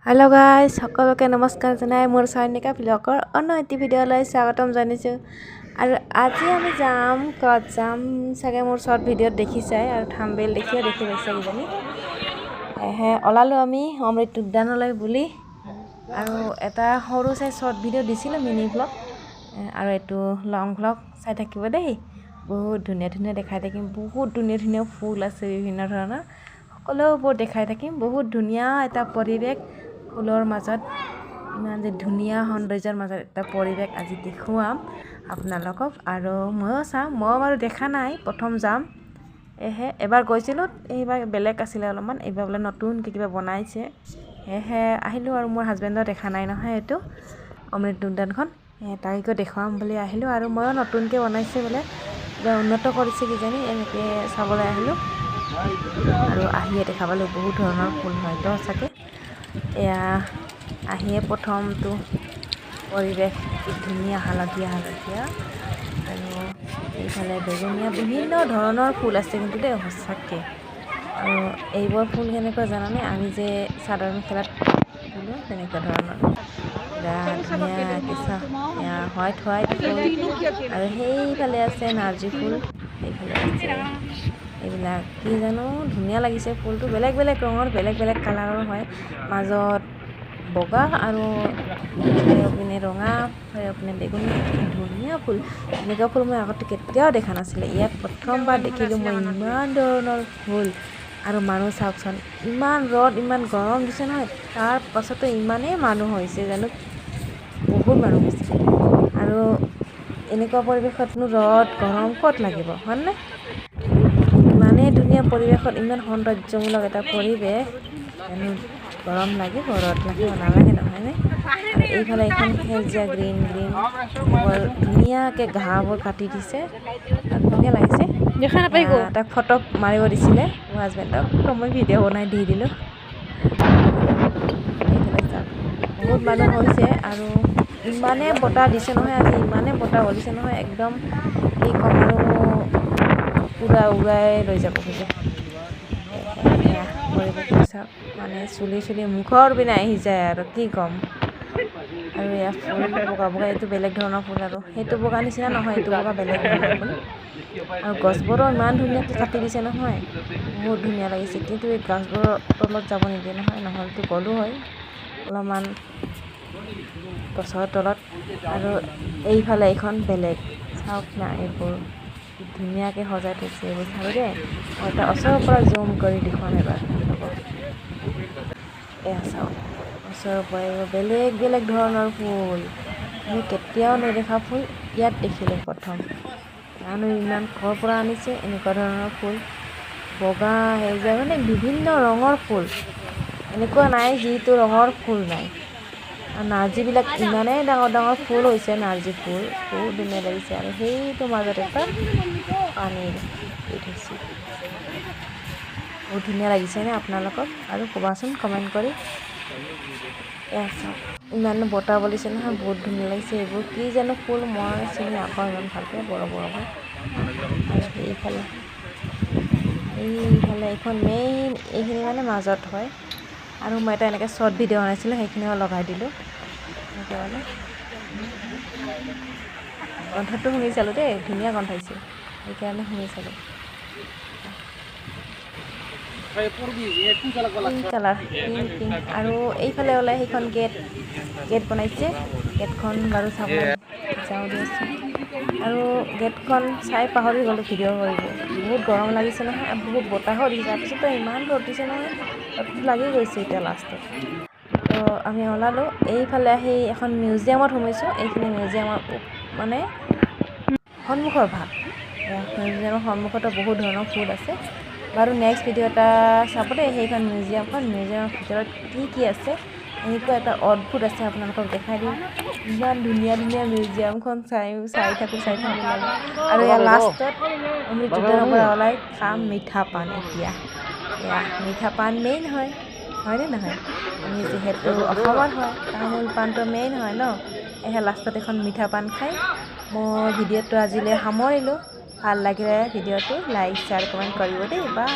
Hello' guys, সকলোকে নমস্কাৰ জনাই মোৰ চয়নিকা ব্লগৰ অন্য এটি ভিডিঅ'লৈ স্বাগতম জনাইছোঁ। আৰু আজি আমি যাম, ক'ত যাম চাগে মোৰ শ্বৰ্ট ভিডিঅ'ত দেখিছাই আৰু থাম্বনেইল দেখিও দেখি পাইছে কিজানি। হে, ওলালোঁ আমি অমৃত উদ্যানলৈ বুলি। আৰু এটা সৰু চাই শ্বৰ্ট ভিডিঅ' দিছিলোঁ, মিনি ভ্লগ, আৰু এইটো লং ভ্লগ চাই থাকিব দেই। বহুত ধুনীয়া ধুনীয়া দেখাই থাকিম, বহুত ধুনীয়া ধুনীয়া ফুল আছে বিভিন্ন ধৰণৰ, সকলোবোৰ দেখাই থাকিম। বহুত ধুনীয়া এটা পৰিৱেশ, ফুলৰ মাজত ইমান যে ধুনীয়া সৌন্দৰ্যৰ মাজত এটা পৰিৱেশ আজি দেখুৱাম আপোনালোকক আৰু ময়ো চাম। ময়ো বাৰু দেখা নাই, প্ৰথম যাম। এহে, এবাৰ গৈছিলোঁ, এইবাৰ বেলেগ আছিলে অলপমান, এইবাৰ বোলে নতুনকৈ কিবা বনাইছে। সেয়েহে আহিলোঁ। আৰু মোৰ হাজবেণ্ডো দেখা নাই নহয় এইটো অমৃত উদ্যানখন, তাইকো দেখুৱাম বুলি আহিলোঁ। আৰু ময়ো নতুনকৈ বনাইছে বোলে, কিবা উন্নত কৰিছে কিজানি, এনেকৈ চাবলৈ আহিলোঁ। আৰু আহিয়ে দেখা পালোঁ বহুত ধৰণৰ ফুল হয়তো সঁচাকৈ। এয়া আহিয়ে প্ৰথমটো পৰিৱেশ কি ধুনীয়া, হালধীয়া হালধীয়া আৰু এইফালে বেঙুনীয়া, বিভিন্ন ধৰণৰ ফুল আছে কিন্তু দেই সঁচাকৈ। আৰু এইবোৰ ফুল কেনেকুৱা জানানে? আমি যে চাদৰ মেখেলাত ফুলো, তেনেকুৱা ধৰণৰ, বিৰাট ধুনীয়াকৈ। চাওঁ, এয়া হোৱাইট হোৱাইট ফুল। আৰু সেইফালে আছে নাৰ্জী ফুল, সেইফালে আছে এইবিলাক কি জানো। ধুনীয়া লাগিছে ফুলটো, বেলেগ বেলেগ ৰঙৰ, বেলেগ বেলেগ কালাৰৰ হয়। মাজত বগা আৰু চাৰিওপিনে ৰঙা, চাৰিওপিনে বেঙুনীয়া। কি ধুনীয়া ফুল! এনেকুৱা ফুল মই আগতে কেতিয়াও দেখা নাছিলোঁ, ইয়াত প্ৰথমবাৰ দেখিলোঁ মই ইমান ধৰণৰ ফুল। আৰু মানুহ চাওকচোন, ইমান ৰ'দ, ইমান গৰম দিছে নহয়, তাৰ পাছতো ইমানেই মানুহ হৈছে জানো, বহুত মানুহ হৈছে। আৰু এনেকুৱা পৰিৱেশতনো ৰ'দ গৰম ক'ত লাগিব, হয়নে? ইমানেই ধুনীয়া পৰিৱেশত, ইমান সৌন্দৰ্যমূলক এটা পৰিৱেশ, জানো গৰম লাগিব, ৰ'দ লাগিব? নালাগে, নহয়নে? আৰু এইফালে এইখন সেউজীয়া, গ্ৰীণ গ্ৰীণ, বৰ ধুনীয়াকৈ ঘাঁহবোৰ কাটি দিছে, ধুনীয়া লাগিছে। দেখা নাপাই। তাক ফটো মাৰিব দিছিলে মোৰ হাজবেণ্ডক, তো মই ভিডিঅ' বনাই দি দিলোঁ। এইফালে চাওক, বহুত মানুহ হৈছে। আৰু ইমানেই বতাহ দিছে নহয় আজি, ইমানেই বতাহ বলিছে নহয়, একদম কি ক'ম আৰু, পূৰা উৰাই লৈ যাব খোজে। এয়া পৰিৱেশটো চাওক, মানে চুলি চুলি মুখৰ পিনে আহি যায় আৰু কি ক'ম। আৰু এয়া ফুল বগা বগা, এইটো বেলেগ ধৰণৰ ফুল আৰু সেইটো বগা নিচিনা নহয়, এইটো বগা বেলেগ ধৰণৰ ফুল। আৰু গছবোৰো ইমান ধুনীয়াকৈ কাটি দিছে নহয়, বহুত ধুনীয়া লাগিছে। কিন্তু এই গছবোৰৰ তলত যাব নিদিয়ে নহয়, নহ'লেতো গ'লো হয় অলপমান গছৰ তলত। আৰু এইফালে এইখন বেলেগ, চাওক না, এইবোৰ কি ধুনীয়াকৈ সজাই থৈছে এইবোৰ। চাব দেই, মই এটা ওচৰৰ পৰা জুম কৰি দেখুৱাম এবাৰ। এয়া চাওক ওচৰৰ পৰা, এইবোৰ বেলেগ বেলেগ ধৰণৰ ফুল, আমি কেতিয়াও নেদেখা ফুল ইয়াত দেখিলোঁ প্ৰথম। জানো ইমান ক'ৰ পৰা আনিছে এনেকুৱা ধৰণৰ ফুল, বগা, সেউজীয়া, মানে বিভিন্ন ৰঙৰ ফুল। এনেকুৱা নাই যিটো ৰঙৰ ফুল নাই। আৰু নাৰ্জীবিলাক ইমানেই ডাঙৰ ডাঙৰ ফুল হৈছে, নাৰ্জী ফুল বহুত ধুনীয়া লাগিছে। আৰু সেইটো মাজত এটা পানীৰ দি থৈছে, বহুত ধুনীয়া লাগিছেনে আপোনালোকক? আৰু ক'বাচোন কমেণ্ট কৰি। এয়া চাওক, ইমান বতাহ বলিছে নহয়, বহুত ধুনীয়া লাগিছে। এইবোৰ কি জানো ফুল, মই চিনি নাপাওঁ ইমান ভালকৈ, বৰ বৰকৈ। আৰু এইফালে এইখন মেইন, এইখিনি মানে মাজত হয়। আৰু মই এটা এনেকৈ শ্বৰ্ট ভিডিঅ' বনাইছিলোঁ, সেইখিনিও লগাই দিলোঁ। এনেকৈ মানে গোন্ধটো শুঙি চালোঁ দেই, ধুনীয়া গোন্ধ আহিছে, সেইকাৰণে শুঙি চালোঁ। Pink colour, pink pink. আৰু এইফালে ওলাই সেইখন গেট, গেট বনাইছে। গেটখন বাৰু চাবলৈ যাওঁ দিয়াচোন। আৰু গেটখন চাই পাহৰি গ'লোঁ ভিডিঅ' কৰিব, বহুত গৰম লাগিছে নহয় আৰু বহুত বতাহো দিছে। তাৰপিছতো ইমান ৰ'দ দিছে নহয়, ৰ'দটো লাগি গৈছে এতিয়া লাষ্টত। তো আমি ওলালোঁ, এইফালে আহি এখন মিউজিয়ামত সোমাইছোঁ। এইখিনি মিউজিয়ামৰ মানে সন্মুখৰ ভাগ। মিউজিয়ামৰ সন্মুখতো বহুত ধৰণৰ ফুল আছে। বাৰু নেক্সট ভিডিঅ' এটা চাব দেই, সেইখন মিউজিয়ামখন, মিউজিয়ামৰ ভিতৰত কি কি আছে, এনেকুৱা এটা অদ্ভুত আছে, আপোনালোকক দেখাই দিম। ইমান ধুনীয়া ধুনীয়া মিউজিয়ামখন চাই চাই থাকোঁ চাই থাকোঁ লাগে। আৰু ইয়াৰ লাষ্টত অমৃত উদ্যানৰ পৰা ওলাই খাম মিঠা পান। এতিয়া এয়া মিঠা পান মেইন হয়, হয়নে নহয়? আমি যিহেতু অসমৰ হয়, তামোল পাণটো মেইন হয় ন? এহে, লাষ্টত এখন মিঠা পান খাই মই ভিডিঅ'টো আজিলৈ সামৰিলোঁ। ভাল লাগিলে ভিডিঅ'টো লাইক, শ্বেয়াৰ, কমেণ্ট কৰিব দেই। বাই।